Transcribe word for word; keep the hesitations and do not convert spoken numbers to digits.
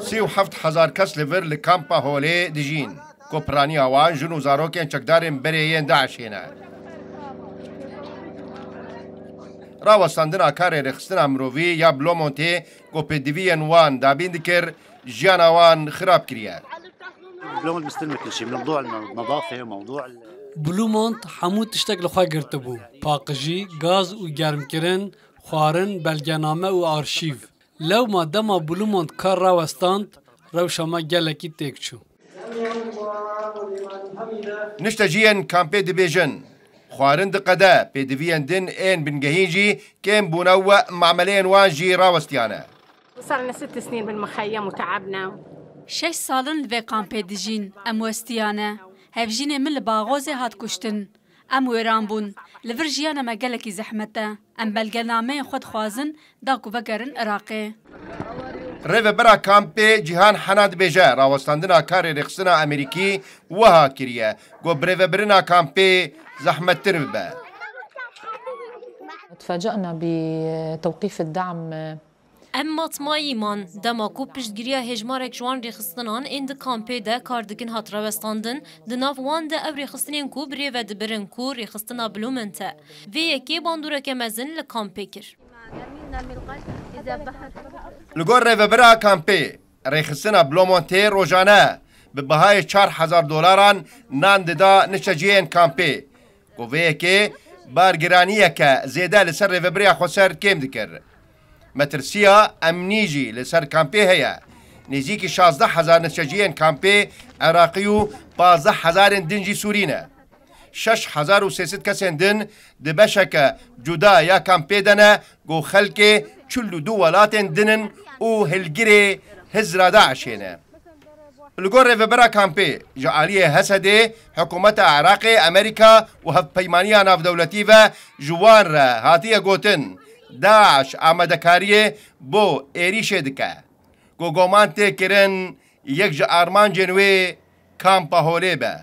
Sî û heft hezar kes li vir li kampa Holê dijîn, ku piraniya wan jin û zarokên çekdarên berê yên DAIŞ'ê ne. Rawestandina karê rêxistina mirovî ya Blomontê ku pêdiviyên wan dabîn dikir, jiyana wan xirab kiriye. Blomontê mistîn min kişî, mewdû el-nadafê, mewdû el- Blomontê hemû tiştek li xwe girtibû, paqijî, gaz û germkirin, xwarin, belgename û arşîv. Lewma dema Blomontê kar rawestand, rewşa me gelekî têk çû. Nişteciyên kampê dibêjin, xwarin diqede, pêdiviyên din ên bingehîn jî kêm bûne û mameleyên wan jî rawestiyane. صار لنا ست سنين بالمخيم وتعبنا. Şeş sal in li vê kampê dijîn, em westiyane. Hevjînê min li Baxozê hat kuştin. Em wêran bûn. Li vir jiyana me gelekî zehmet e. Em belgenameyên xwe dixwazin da ku vegerin Iraqê. Rêvebira kampê Cîhan Hena dibêje, rawestandina karê rêxistina Amerîkî wiha kiriye ku birêvebirina kampê zehmettir bibe. تفاجأنا بتوقيف الدعم. Em matmayî man, dema ku piştgiriya hêjmarek ji wan rêxistinan ên di kampê de kar dikin hat rawestandin, di nav wan de ew rêxistinên ku bi rê ve dibirin ku rêxistina Blomontê e. Vê yekê bandoreke mezin li kampê kir. Li gor rêvebira kampê, rêxistina Blomontê rojane bi bihayê çar hezar dolaran nan dida nişteciyên kampê, ku vê yekê bargiraniyeke zêde li ser rêvebiriya xweser kêm dikir. Metirsiya emnî jî li ser kampê heye. Nêzîkî şazdeh hezar nişteciyên kampê Iraqî û pazdeh hezarên din jî Sûrî ne. Şeş hezar û sê sed kesên din di beşeke cuda ya kampê de ne ku xelkê çil û du welatên din in û hilgirê hizra DAIŞ'ê ne. Li gor rêvebira kampê, ji aliyê Hesedê, hikûmeta Iraqê, Amerîka û Hevpeymaniya Navdewletî ve ji wan re hatiye gotin, DAIŞ amadekariyê bo êrîşê dike, ku goman tê kirin yek ji armancên wê Kampa Holê be.